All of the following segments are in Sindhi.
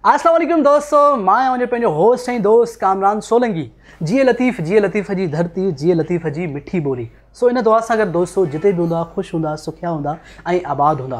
السلام عليڪم دوستو مان آهيان اوهان جو پنهنجو هوسٽ ۽ دوست ڪامران سولنگي جيئي لطيف جيئي لطيف جي ڌرتي جيئي لطيف جي مٺي ٻولي سو ان دعا سان گڏ دوستو جتي به هوندا خوش هوندا سکيا هوندا ۽ آباد هوندا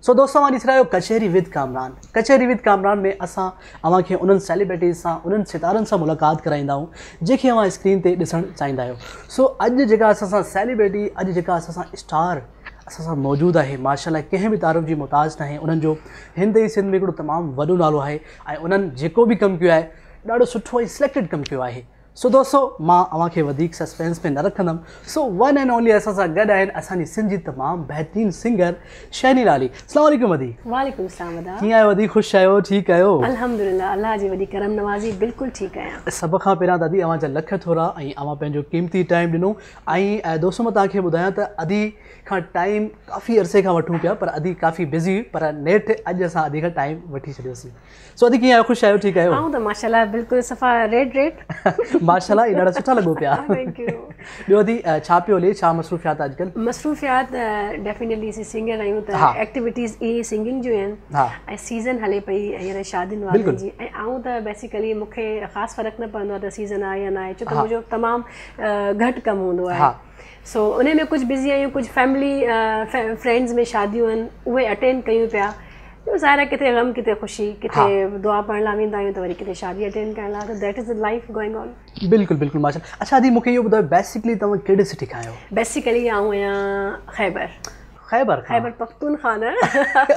سو دوستو اوهان ڏسي رهيا آهيو ڪچهري ود ڪامران ڪچهري ود ڪامران ۾ اسان اوهان کي انهن سيليبرٽيز سان انهن ستارن سان ملاقات ڪرائيندا آهيون جنهن کي اوهان اسڪرين تي ڏسڻ چاهيندا آهيو سو اڄ جيڪا اسان سان سيليبرٽي اڄ جيڪا اسان سان اسٽار اسان سان موجود آهي ماشاء الله ڪنهن به تعارف جي محتاج ناهي انهن جو هند ۽ سنڌ ۾ هڪڙو تمام وڏو نالو آهي ۽ انهن جيڪو به ڪم ڪيو آهي ڏاڍو سٺو ۽ سليڪٽيڊ ڪم ڪيو آهي سو دوستو مان اوهان کي وڌيڪ سسپينس ۾ نه رکندم سو ون اينڊ اونلي اسان سان گڏ آهن اسان جي سنڌ جي تمام بهترين سنگر شهنيل عالي السلام عليڪم ادي. وعليڪم السلام ادا. ڪيئن آهيو ادي خوش آهيو ٺيڪ آهيو. الحمدلله الله جي وڏي ڪرم نوازي بلڪل ٺيڪ آهيان. سڀ کان پهريان ته ادي اوهان جا لک ٿورا ۽ اوهان پنهنجو قيمتي ٽائيم ڏنو ۽ دوستو مان توهان کي ٻڌايان ته ادي کان ٽائيم ڪافي عرصي کان وٺون پيا پر ادي ڪافي بزي هئي پر نيٺ اڄ اسان ادي کان ٽائيم وٺي ڇڏيوسين سو ادي ڪيئن آهيو خوش آهيو ٺيڪ آهيو. آئون ته ماشاءالله بلڪل صفا ريڊ ريڊ. ماشاءالله هي ڏاڍا سٺا لڳو پيا. Thank you. ٻيو ادي ڇا پيو هلي ڇا مصروفيات اڄڪلهه. مصروفيات ڊيفينيٽلي اسين سنگر آهيون ته ايڪٽيوٽيز اهي سنگنگ جون آهن ۽ سيزن هلي پئي هينئر شادين وادين جي ۽ آئون ته بيسيڪلي مون کي خاص فرق نه پوندو آهي ته سيزن آهي يا نه آهي ڇو ته منهنجو تمام گهٽ ڪم هوندو آهي سو انهي ۾ ڪجهه بزي آهيون ڪجهه فيملي فرينڊز ۾ شاديون آهن اهي اٽينڊ ڪيون پيا ٻيو ظاهر آهي ڪٿي غم ڪٿي خوشي ڪٿي دعا پڙهڻ لاء ويندا آهيون ته وري ڪٿي شادي اٽينڊ ڪرڻ لاء ته that is life going on. بلڪل بلڪل ماشاء الله اڇا ادي مونکي اهو ٻڌايو بيسيڪلي توهان ڪهڙي سٽي کان آهيو؟ بيسيڪلي آئون آهيان خيبر. خيبر کان؟ خيبر پختونخوا نه.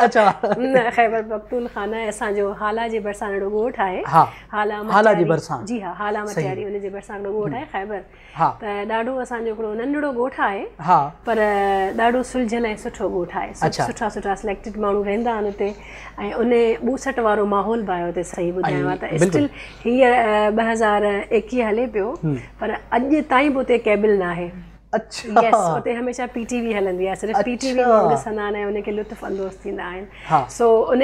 اڇا. نه خيبر پختونخوا نه اسان جو هالا جي ڀرسان ننڍڙو ڳوٺ آهي. ها هالا هالا جي ڀرسان. جي ها هالا مٽياري ان جي ڀرسان هڪڙو ڳوٺ آهي خيبر. ها. ته ڏاڍو اسان جو هڪڙو ننڍڙو ڳوٺ آهي ها. پر ڏاڍو سلجهيل ۽ سٺو ڳوٺ آهي. اڇا. سٺا سٺا سليڪٽيڊ ماڻهو رهندا آهن اتي ۽ ان ٻوسٽ وارو ماحول به آهي اتي صحيح ٻڌايانو ته اسٽل هينئر 2021 هلي پيو پر اڄ تائين به اتي ڪيبل ناهي. اڇا. يس اتي هميشه پي ٽي وي هلندي آهي صرف پي ٽي وي ماڻهو ڏسندا آهن ۽ ان کي لطف اندوز ٿيندا آهن سو ان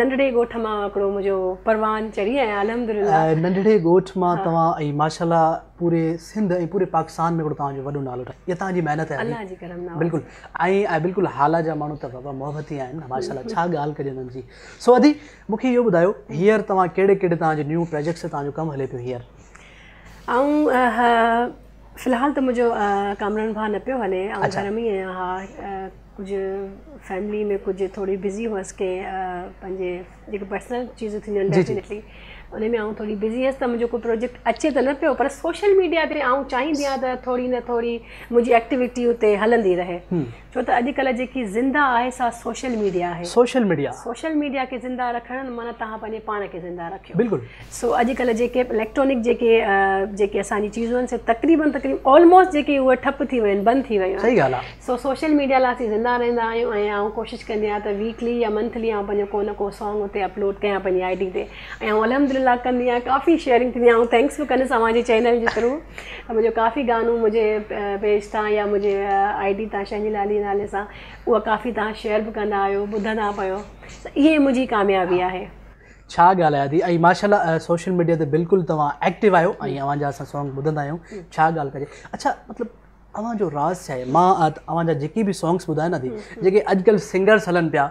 ننڍڙي ڳوٺ مان هڪڙو منهنجو پروان چڙهي آهيان الحمدلله. ننڍڙي ڳوٺ مان توهان ۽ ماشاءالله پوري سنڌ ۽ پوري پاڪستان ۾ هڪڙو توهان جو وڏو نالو ٺاهيو اها توهان جي محنت آهي الله جي ڪرم نوازي. بلڪل ۽ بلڪل هالا جا ماڻهو ته بابا محبتي آهن ماشاءالله ڇا ڳالهه ڪجي انهن جي سو ادي مون کي اهو ٻڌايو هينئر توهان ڪهڙي ڪهڙي توهان جي نيو پراجيڪٽس تي توهان جو ڪم هلي پيو هينئر. آئون في الحال ته منهنجو ڪامران ڀاء نه پيو هلي آئون گهر ۾ ئي آهيان ها ڪجهه فيملي ۾ ڪجهه ٿوري بزي هئس ڪي پنهنجي جيڪي پرسنل چيزون ٿينديون آهن ڊيفينيٽلي ان ۾ آئون ٿوري بزي هيس ته منهنجو ڪو پروجيڪٽ اچي ته نه پيو پر سوشل ميڊيا تي آئون چاهيندي آهيان ته ٿوري نه ٿوري منهنجي ايڪٽيوٽي اتي هلندي رهي ڇو ته اڄڪلهه جيڪي زنده آهي سا سوشل ميڊيا آهي. Social media. سوشل ميڊيا کي زنده رکڻ معنيٰ توهان پنهنجي پاڻ کي زنده رکيو. بلڪل. سو اڄڪلهه جيڪي اليڪٽرانڪ جيڪي جيڪي اسان جي چيزون آهن سي تقريبن تقريبن آلموسٽ جيڪي اهي ٺپ ٿي ويون آهن بند ٿي ويون آهن. صحيح ڳالهه آهي. سو سوشل ميڊيا لاء اسين زنده رهندا آهيون ۽ آئون ڪوشش ڪندي آهيان ته ويڪلي يا منٿلي آئون پنهنجو ڪو نه ڪو سانگ اتي اپلوڊ ڪيان پنهنجي I D تي ۽ آئون الحمدلله ڪندي آهيان ڪافي شيئرنگ ٿيندي آهي آئون thanks به ڪندس اوهان جي چينل جي ٿرو ته منهنجو ڪافي گانو منهنجي پيج تان يا منهنجي I D تان شهنيل عالي نالي سان اها ڪافي توهان شيئر به ڪندا آهيو ٻڌندا به آهيو ته اهي منهنجي ڪاميابي آهي. ڇا ڳالهه آهي ادي ۽ ماشاءالله سوشل ميڊيا تي بلڪل توهان ايڪٽو آهيو ۽ اوهان جا اسان سانگ ٻڌندا آهيون ڇا ڳالهه ڪجي اڇا مطلب اوهان جو راز ڇا آهي مان اوهان جا جيڪي به سانگس ٻڌا آهن ادي جيڪي اڄڪلهه سنگرس هلن پيا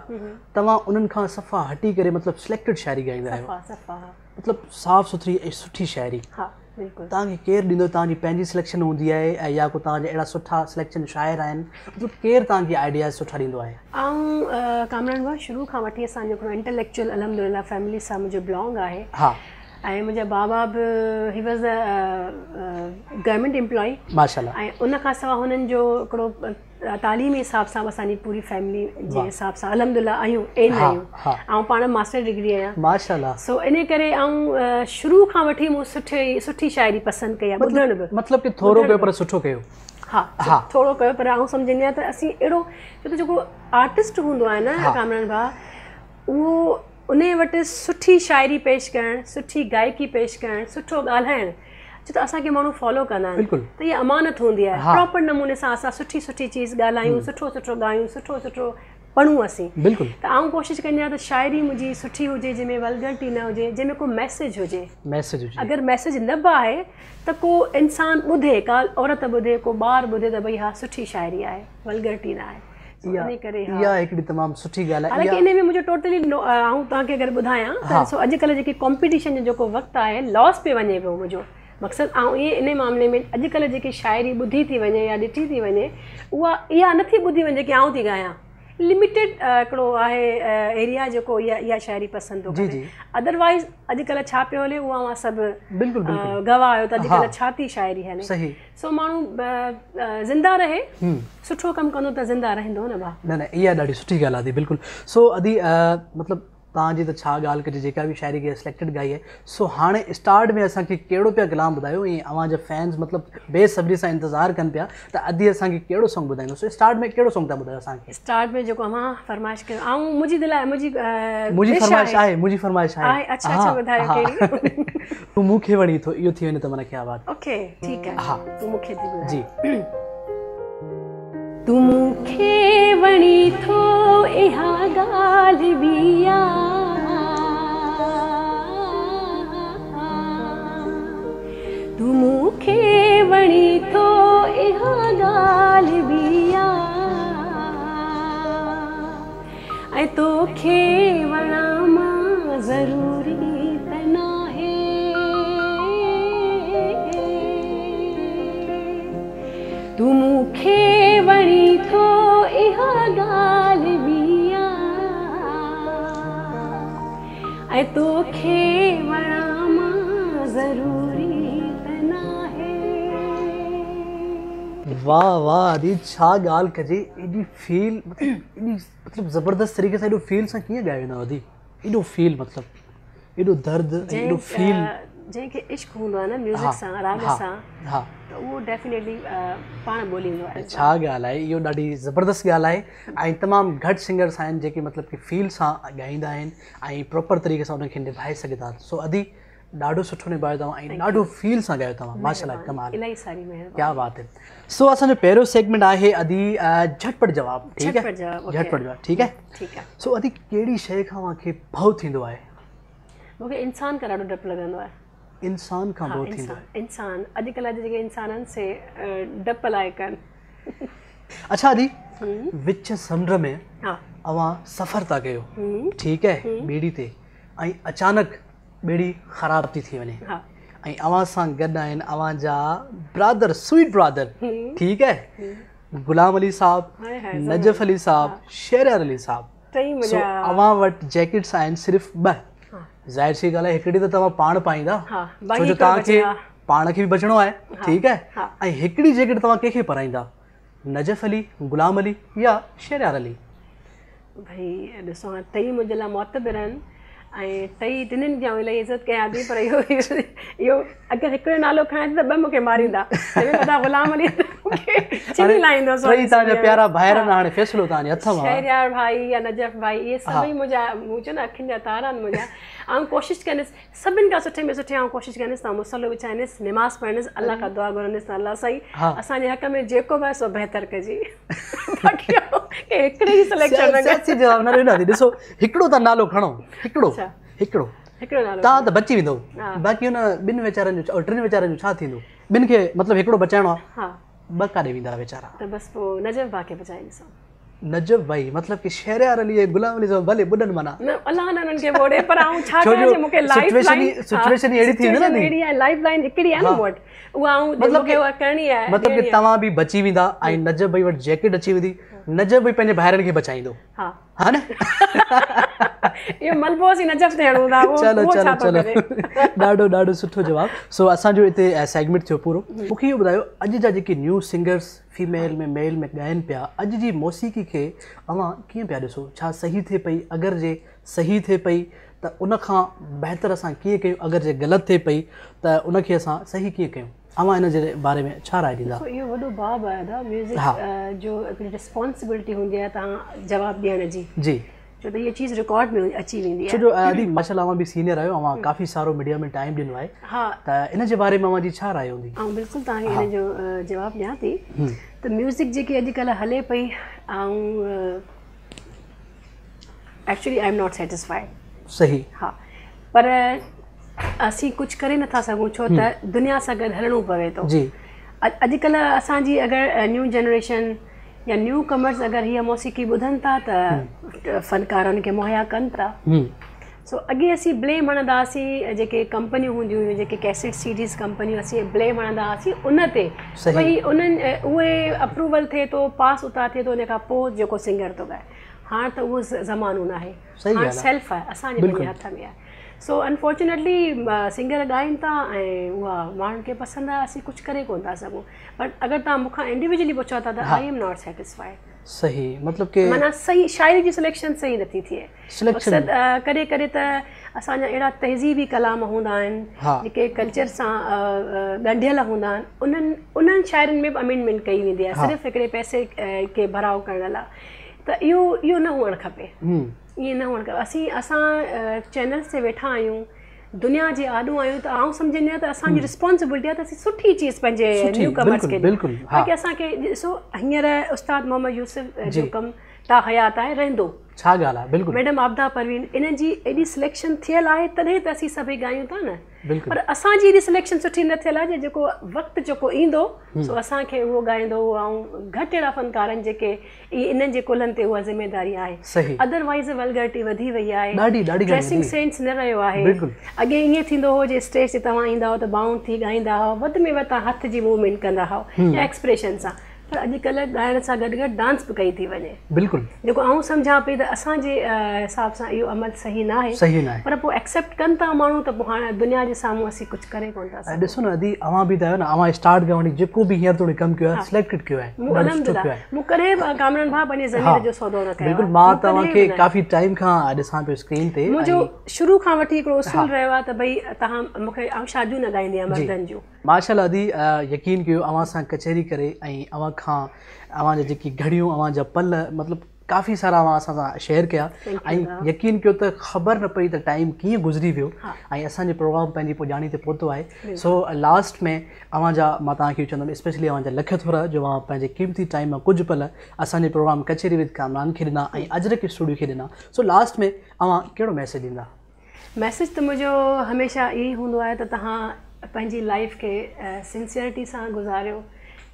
توهان انهن کان صفا هٽي ڪري مطلب سليڪٽيڊ شاعري ڳائيندا آهيو صفا صفا مطلب صاف سٿري ۽ سٺي شاعري ها بلڪل توهان کي ڪير ڏيندو توهان جي پنهنجي سليڪشن هوندي آهي يا ڪو توهان جا اهڙا سٺا سليڪشن شاعر آهن مطلب ڪير توهان کي آئيڊياز سٺا ڏيندو آهي؟ آئون ڪامران ڀاء شروع کان وٺي اسان جو هڪڙو انٽليڪچوئل الحمدلله فيملي سان منهنجو بلانگ آهي ها ۽ منهنجا بابا به he was a government employee ماشاءالله ۽ ان کان سواء هنن جو هڪڙو تعليمي حساب سان به اسان جي پوري فيملي جي حساب سان الحمدلله آهيون ايل آهيون آئون پاڻ ماسٽر ڊگري آهيان ماشاءالله سو ان ڪري آئون شروع کان وٺي مون سٺي سٺي شاعري پسند ڪئي آهي ٻڌڻ به مطلب ڪي ٿورو ڪيو پر سٺو ڪيو ها ها ٿورو ڪيو پر آئون سمجهندي آهيان ته اسين اهڙو ڇو ته جيڪو آرٽسٽ هوندو آهي نه ڪامران ڀاء اهو ان وٽ سٺي شاعري پيش ڪرڻ سٺي گائڪي پيش ڪرڻ سٺو ڳالهائڻ ڇو ته اسان کي ماڻهو فالو ڪندا آهن بلڪل ته اها امانت هوندي آهي پراپر نموني سان اسان سٺي سٺي چيز ڳالهايون سٺو سٺو ڳايون سٺو سٺو پڙهون اسين بلڪل ته آئون ڪوشش ڪندي آهيان ته شاعري منهنجي سٺي هجي جنهن ۾ ولگرٽي نه هجي جنهن ۾ ڪو ميسيج هجي ميسيج هجي اگر ميسيج نه به آهي ته ڪو انسان ٻڌي ڪا عورت ٻڌي ڪو ٻار ٻڌي ته ڀئي ها سٺي شاعري آهي ولگرٽي نه آهي. ان ڪري اها هڪڙي تمام سٺي ڳالهه آهي. حالانڪه ان ۾ منهنجو ٽوٽلي آئون توهان کي اگر ٻڌايان ته سو اڄڪلهه جيڪي ڪامپيٽيشن جو جيڪو وقت آهي لاس پيو وڃي پيو منهنجو مقصد آئون ائين ان معاملي ۾ اڄڪلهه جيڪي شاعري ٻڌي ٿي وڃي يا ڏٺي ٿي وڃي اها اها نٿي ٻڌي وڃي جيڪي آئون ٿي ڳايان. لميٽيڊ هڪڙو آهي ايريا جيڪو اها اها شاعري پسند ٿو ڪري ادروائز اڄڪلهه ڇا پيو هلي اهو اوهان سڀ گواهه آهيو ته اڄڪلهه ڇا ٿي شاعري هلي سو ماڻهو زنده رهي سٺو ڪم ڪندو ته زنده رهندو نه ڀاء. نه نه اها ڏاڍي سٺي ڳالهه آهي ادي بلڪل سو ادي مطلب توهان جي ته ڇا ڳالهه ڪجي جيڪا به شاعري کي سليڪٽيڊ ڳائي آهي سو هاڻي اسٽارٽ ۾ اسان کي ڪهڙو پيا ڪلام ٻڌايو ۽ اوهان جا فينز مطلب بي صبري سان انتظار ڪن پيا ته ادي اسان کي ڪهڙو سانگ ٻڌائيندو سو اسٽارٽ ۾ ڪهڙو سانگ ٿا ٻڌايو اسان کي. اسٽارٽ ۾ جيڪو اوهان فرمائش ڪيو آئون منهنجي دل آهي منهنجي منهنجي فرمائش آهي منهنجي فرمائش آهي اڇا اڇا ٻڌايو ڪهڙي. تون مون کي وڻين ٿو اهو ٿي وڃي ته معنيٰ ڪيا بات. اوڪي ٺيڪ آهي ها تون مون کي ٿي ٻڌايو جي. تون مون کي وڻين ٿو اها ڳالهه ٻي آ تون مون کي وڻين ٿو اها ڳالهه ٻي آ ۽ توکي وڻان مان ضروري ته ناهي. تون مون کي وڻين ٿو اها ڳالهه ٻي آ ۽ توکي وڻان مان ضروري ته ناهي. واھ واھ ادي ڇا ڳالهه ڪجي ايڏي فيل مطلب ايڏي مطلب زبردست طريقي سان ايڏو فيل سان ڪيئن ڳايو ويندو ادي ايڏو فيل مطلب ايڏو درد ۽ ايڏو فيل. جنهن کي عشق هوندو آهي نه ميوزڪ سان راڳ سان ته اهو ڊيفينيٽلي پاڻ ٻوليندو آهي. ڇا ڳالهه آهي اهو ڏاڍي زبردست ڳالهه آهي ۽ تمام گهٽ سنگرس آهن جيڪي مطلب ڪي فيل سان ڳائيندا آهن ۽ پراپر طريقي سان انهن کي نڀائي سگهن ٿا سو ادي ڏاڍو سٺو نڀايو توهان ۽ ڏاڍو فيل سان ڳايو توهان ماشاءالله ڪمال الاهي ساري مهرباني ڪيا بات هي سو اسان جو پهريون سيگمينٽ آهي ادي جهٽپٽ جواب ٺيڪ آهي جهٽپٽ جواب ٺيڪ آهي ٺيڪ آهي سو ادي ڪهڙي شيء کان اوهان کي ڀؤ ٿيندو آهي؟ مون کي انسان کان ڏاڍو ڊپ لڳندو آهي. انسان کان ڀؤ ٿيندو آهي؟ انسان اڄڪلهه جا جيڪي انسان آهن سي ڊپ لائق آهن. اڇا ادي وچ سمنڊ ۾ اوهان سفر ٿا ڪيو ٺيڪ آهي ٻيڙي تي ۽ اچانڪ ٻيڙي خراب ٿي ٿي وڃي ۽ اوهان سان گڏ آهن اوهان جا برادر سوئيٽ برادر ٺيڪ آهي غلام علي صاحب نجف علي صاحب شهريار علي صاحب سو اوهان وٽ جيڪٽس آهن صرف ٻه ظاهر سي ڳالهه آهي هڪڙي ته توهان پاڻ پائيندا ڇو جو توهان کي پاڻ کي به بچڻو آهي ٺيڪ آهي ۽ هڪڙي جيڪٽ توهان ڪنهن کي پارائيندا نجف علي غلام علي يا شهريار علي؟ ڀئي ڏسو هاڻ ٽئي منهنجي لاء معتبر آهن ۽ ٽئي ٽنهن جي آئون الاهي عزت ڪيان ٿي پر اهو اهو اگر هڪڙو نالو کڻان ٿي ته ٻه مون کي ماريندا تڏهن غلام علي ڇني لاهيندو ٽئي توهان جا پيارا ڀائر آهن هاڻي فيصلو توهان جي هٿ ۾ آهي شهريار ڀائي يا نجف ڀائي اهي سڀئي منهنجا مون چيو نه اکين جا تارا آهن منهنجا آئون ڪوشش ڪندس سڀن کان سٺي ۾ سٺي آئون ڪوشش ڪندس ته آئون مصلو وڇائيندس نماز پڙهندس الله کان دعا گهرندس ته الله سائين اسان جي حق ۾ جيڪو به آهي سو بهتر ڪجي باقي هڪڙي جي سليڪشن نه سياسي جواب نه ڏيو نه ڏسو هڪڙو ته نالو کڻو هڪڙو هڪڙو هڪڙو نالو توهان ته بچي ويندو باقي ان ٻن ويچارن جو ٽن ويچارن جو ڇا ٿيندو ٻن کي مطلب هڪڙو بچائڻو آهي ها ٻه ڪاڏي ويندا ويچارا ته بس پوء نجف ڀاء کي بچائيندس نجف ڀائي مطلب ڪي شهريار علي ۽ غلام علي صاحب ڀلي ٻڏن معنيٰ نه الله نه انهن کي ٻوڙي پر آئون ڇا ڪيان جي مونکي لائف لائن سچويشن ئي اهڙي ٿي ويندي نه اهڙي آهي لائف لائن هڪڙي آهي نه مون وٽ اها آئون مطلب کي اها ڪرڻي آهي مطلب ڪي توهان به بچي ويندا ۽ نجف ڀائي وٽ جيڪٽ اچي ويندي نجف ڀائي پنهنجي ڀائرن کي بچائيندو ها ها نه اهو ملبو اسين نجف تي هڻون ٿا چلو چلو چلو ڏاڍو ڏاڍو سٺو جواب سو اسان جو هتي سيگمينٽ ٿيو پورو مونکي اهو ٻڌايو اڄ جا جيڪي نيو سنگرس فيميل ۾ ميل ۾ ڳائن پيا اڄ جي موسيقي کي اوهان ڪيئن پيا ڏسو ڇا صحيح ٿئي پئي اگر جي صحيح ٿئي پئي ته ان کان بهتر اسان ڪيئن ڪيون اگر جي غلط ٿئي پئي ته ان کي اسان صحيح ڪيئن ڪيون اوهان ان جي باري ۾ ڇا راء ڏيندا؟ اهو وڏو باب آهي ادا ميوزڪ جو هڪڙي ريسپانسبلٽي هوندي آهي توهان جواب ڏيڻ جي جي ڇو ته اها چيز رڪارڊ ۾ اچي ويندي آهي ڇو جو ادي ماشاءالله اوهان به سينيئر آهيو اوهان ڪافي سارو ميڊيا ۾ ٽائيم ڏنو آهي ها ته ان جي باري ۾ اوهان جي ڇا راء هوندي؟ آئون بلڪل توهان کي ان جو جواب ڏيان ٿي ته ميوزڪ جيڪي اڄڪلهه هلي پئي آئون actually I am not satisfied صحيح ها پر اسين ڪجهه ڪري نٿا سگهون ڇو ته دنيا سان گڏ هلڻو پوي ٿو جي اڄڪلهه اسان جي اگر نيو جنريشن يا نيو ڪمرز اگر هيء موسيقي ٻڌن ٿا ته فنڪار ان کي مهيا ڪن ٿا. سو اڳي اسين بليم هڻندا هئاسين جيڪي ڪمپنيون هونديون هيون جيڪي ڪيسٽ سي ڊيز ڪمپنيون اسين بليم هڻندا هئاسين ان تي ڀئي انهن اهي اپروول ٿئي ٿو پاس اتان ٿئي ٿو ان کان پوء جيڪو سنگر ٿو ڳائي هاڻ ته اهو زمانو ناهي هاڻ سيلف آهي اسان جي پنهنجي هٿ ۾ آهي سو انفارچونيٽلي سنگر ڳائين ٿا ۽ اها ماڻهن کي پسند آهي اسين ڪجهه ڪري ڪونه ٿا سگهون بٽ اگر توهان مون کان انڊيويجولي پڇو ٿا ته I am not satisfied. صحيح مطلب ڪي. معنيٰ صحيح شاعري جي سليڪشن صحيح نٿي ٿئي. مقصد ڪڏهن ڪڏهن ته اسان جا اهڙا تهذيبي ڪلام هوندا آهن جيڪي ڪلچر سان ڳنڍيل هوندا آهن انهن انهن شاعرين ۾ به امينڊمينٽ ڪئي ويندي آهي صرف هڪڙي پئسي کي ڀراء ڪرڻ لاء ته اهو اهو نه هئڻ کپي ائين نه هئڻ کپي اسين اسان چينلز تي ويٺا آهيون دنيا جي آڏو آهيون ته آئون سمجهندي آهيان ته اسان جي رسپانسبلٽي آهي ته اسين سٺي چيز پنهنجي نيو ڪمرز کي ڏيون باقي اسان کي ڏسو هينئر استاد محمد يوسف جو ڪم تا حيات آهي رهندو ڇا ڳالهه آهي بلڪل ميڊم عابده پروين انهن جي ايڏي سليڪشن ٿيل آهي تڏهن ته اسين سڀئي ڳايون ٿا نه پر اسان جي ايڏي سليڪشن سٺي نه ٿيل آهي جيڪو وقت جيڪو ايندو سو اسان کي اهو ڳائيندو اهو آئون گهٽ اهڙا فنڪار آهن جيڪي انهن جي ڪلهن تي اها ذميداري آهي ادروائز ولگرٽي وڌي وئي آهي ڊريسنگ سينس نه رهيو آهي اڳي ائين ٿيندو هو جي اسٽيج تي توهان ايندا هئا ته بائونڊ ٿي ڳائيندا هئا وڌ ۾ وڌ توهان هٿ جي موومينٽ ڪندا هئا يا ايڪسپريشن سان پر اڄڪلهه ڳائڻ سان گڏ گڏ ڊانس به ڪئي ٿي وڃي. بلڪل. جيڪو آئون سمجهان پئي ته اسان جي حساب سان اهو عمل صحيح ناهي. صحيح ناهي. پر پوء ايڪسيپٽ ڪن ٿا ماڻهو ته پوء هاڻ دنيا جي سامهون اسين ڪجهه ڪري ڪونه ٿا سگهون. ڏسو نه ادي اوهان به ته آهيو نه اوهان اسٽارٽ کان وٺي جيڪو به هينئر توڻي ڪم ڪيو آهي سليڪٽيڊ ڪيو آهي. مون الحمدلله مون ڪڏهن به ڪامران ڀاء پنهنجي ضمير جو سودو نه ڪيو آهي. بلڪل مان ته اوهان کي ڪافي ٽائيم کان ڏسان پيو اسڪرين تي. منهنجو شروع کان وٺي هڪڙو اصول رهيو آهي ته ڀئي توهان مون کي آئون شاديون نه ڳائيندي آهيان مردن جون. ماشاءالله ادي يقين ڪيو اوهان سان ڪچهري ڪري ۽ اوهان کان اوهان جا جيڪي گهڙيون اوهان جا پل مطلب ڪافي سارا اوهان اسان سان شيئر ڪيا ۽ يقين ڪيو ته خبر نه پئي ته ٽائيم ڪيئن گذري ويو ۽ اسان جو پروگرام پنهنجي پڄاڻي تي پهتو آهي سو لاسٽ ۾ اوهان جا مان توهان کي چوندم اسپيشلي اوهان جا لک ٿورا جو اوهان پنهنجي قيمتي ٽائيم مان ڪجهه پل اسان جي پروگرام ڪچهري ود ڪامران کي ڏنا ۽ اجرڪ اسٽوڊيو کي ڏنا سو لاسٽ ۾ اوهان ڪهڙو ميسيج ڏيندا. ميسيج ته منهنجو هميشه اهو ئي هوندو آهي ته توهان پنهنجي لائيف کي سنسيئرٽي سان گذاريو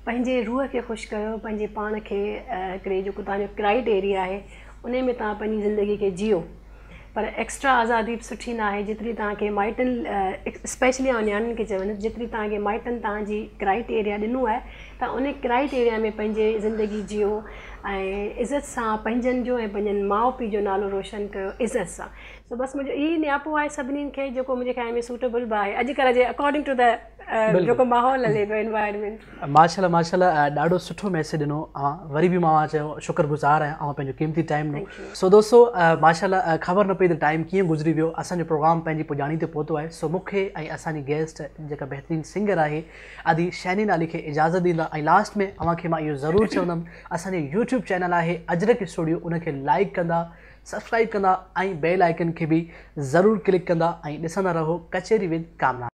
پنهنجي روح کي خوش ڪيو پنهنجي پاڻ کي هڪڙي جيڪو توهان جو ڪرائيٽيريا آهي انهي ۾ توهان پنهنجي زندگي کي جيئو پر ايڪسٽرا آزادي به سٺي نه آهي جيتري توهان کي مائٽن اسپيشلي آئون نياڻين کي چوندس جيتري توهان کي مائٽن توهان جي ڪرائيٽيريا ڏنو آهي توهان انهي ڪرائيٽيريا ۾ پنهنجي زندگي جيئو ۽ عزت سان پنهنجن جو ۽ پنهنجن ماء پيء جو نالو روشن ڪيو عزت سان سو بس منهنجو اهو ئي نياپو آهي سڀني کي جيڪو منهنجي خيال ۾ سوٽيبل به آهي اڄڪلهه جي اڪارڊنگ ٽو the جيڪو ماحول هلي پيو انوائرمينٽ. ماشاءالله ماشاءالله ڏاڍو سٺو ميسيج ڏنو اوهان وري به مان اوهان جو شڪر گذار آهيان اوهان پنهنجو قيمتي ٽائيم ڏنو سو دوستو ماشاءالله خبر نه پئي ته ٽائيم ڪيئن گذري ويو اسان جو پروگرام پنهنجي پڄاڻي تي پهتو آهي سو مون کي ۽ اسان جي گيسٽ جيڪا بهترين سنگر آهي ادي شهنين علي کي اجازت ڏيندا ۽ لاسٽ ۾ اوهان کي مان اهو ضرور چوندم اسان جو يوٽيوب چينل آهي اجرڪ اسٽوڊيو ان کي لائيڪ ڪندا سبسڪرائيب ڪندا ۽ بيل آئيڪن کي به ضرور ڪلڪ ڪندا ۽ ڏسندا رهو ڪچهري ود ڪامران.